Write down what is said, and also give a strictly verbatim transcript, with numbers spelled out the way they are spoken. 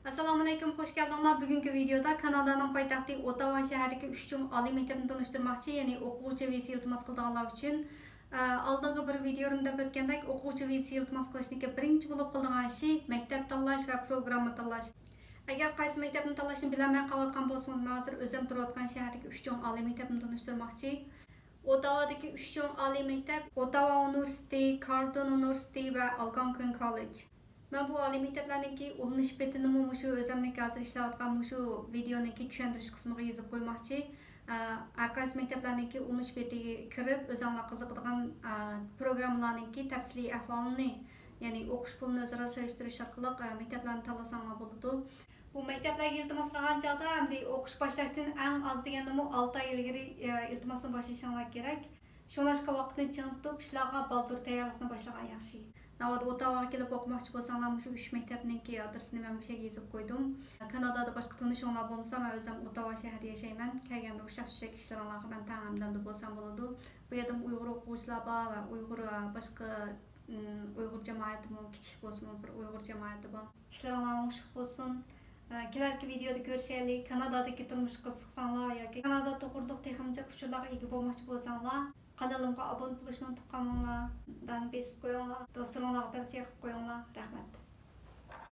ئەسسالامۇئەلەيكۇم، خوش كەلدىڭلار. بۈگۈنكى ۋىدېودا كانادانىڭ پايتەختى ئوتاۋا شەھىرىدىكى ئۈچ چوڭ ئالىي مەكتەپنى تونۇشتۇرماقچى، يەنى ئوقۇغۇچى ۋىزىسى ئىلتىماس قىلىدىغانلار ئۈچۈن. ئە، ئالدىنقى بىر ۋىدېئولىرىمدا دەپ ئۆتكەندەك، ئوقۇغۇچى ۋىزىسى ئىلتىماس قىلىشتىكى بىرىنچى بولۇپ قىلىدىغان ئىشى مەكتەپ تاللاش ۋە پروگرامما تاللاش. ئەگەر قايسى مەكتەپنى تاللاشنى بىلەلمەي قېلىۋاتقان بولسىڭىز، مەن ھازىر ئۆزۈم تۇرۇۋاتقان شەھەردىكى ئۈچ چوڭ ئالىي مەكتەپنى تونۇشتۇرماقچى. ئوتاۋادىكى ئۈچ چوڭ ئالىي مەكتەپ، ئوتاۋا ئۇنىۋېرسىتېتى، كارلتون ئۇنىۋېرسىتېتى ۋە ئالگونكۋىن كوللېج. مەن بۇ ئالىي مەكتەپلەرنىڭكى ئۇلىنىش بېتىنىمۇ مۇشۇ ئۆزۈمنىڭكى ھازىر ئىشلەۋاتقان مۇشۇ ۋىدېئونىڭكى چۈشەندۈرۈش قىسمىغا يېزىپ قويماقچى. ئە، ھەر قايسى مەكتەپلەرنىڭكى ئۇلىنىش بېتىگە كىرىپ، ئۆزۈڭلار قىزىقىدىغان، ئە، پروگراممىلارنىڭكى تەپسىلىي ئەھۋالىنى، يەنى ئوقۇش پۇلىنى ئۆزئارا سېلىشتۇرۇش ئارقىلىق، ئە، مەكتەپلەرنى تاللىساڭلار بولىدۇ. بۇ مەكتەپلەرگە ئىلتىماس قىلغان چاغدا ئەمدى ئوقۇش باشلاشتىن ئەڭ ئاز دېگەندىمۇ ئالتە ئاي ئىلگىرى، ئە، ئىلتىماسنى باشلىشىڭلار كېرەك. شۇڭلاشقا ۋاقىتنى چىڭ تۇتۇپ، ئىشلارغا بالدۇر تەييارلىقنى باشلىغان ياخشى. ناۋادا ئوتاۋاغا كېلىپ ئوقۇماقچى بولساڭلار، مۇشۇ ئۈچ مەكتەپنىڭكى ئادرېسىنى مەن مۇشۇ يەرگە يېزىپ قويدۇم. كانادادا باشقا تونۇشۇڭلار بولمىسا، مەن ئۆزۈم ئوتاۋا شەھىرىدە ياشايمەن. كەلگەندە ئۇششاق-چۈششەك ئىشلىرىڭلارغا مەن تەڭ ياردەمدە بولسام بولىدۇ. بۇ يەردىمۇ ئۇيغۇر ئوقۇغۇچىلار بار ۋە ئۇيغۇر، ئە، باشقا، ئىم، ئۇيغۇر جامائىتىمۇ كىچىك بولسىمۇ بىر ئۇيغۇر جامائىتى بار. ئىشلىرىڭلار ئوڭۇشلۇق بولسۇن. ئە، كېلەركى ۋىدېئودا كۆرۈشەيلى. كانادادىكى تۇرمۇشقا قىزىقساڭلار ياكى كانادا توغرۇلۇق تېخىمۇ جىق ئۇچۇرلارغا ئىگە بولماقچى بولساڭلار، قانىلىمغا ئابۇنە بولۇشنى ئۇنتۇپ قالماڭلار. دانى بېسىپ قويۇڭلار. دوستلىرىڭلارغا تەۋسىيە قىلىپ قويۇڭلار. رەھمەت.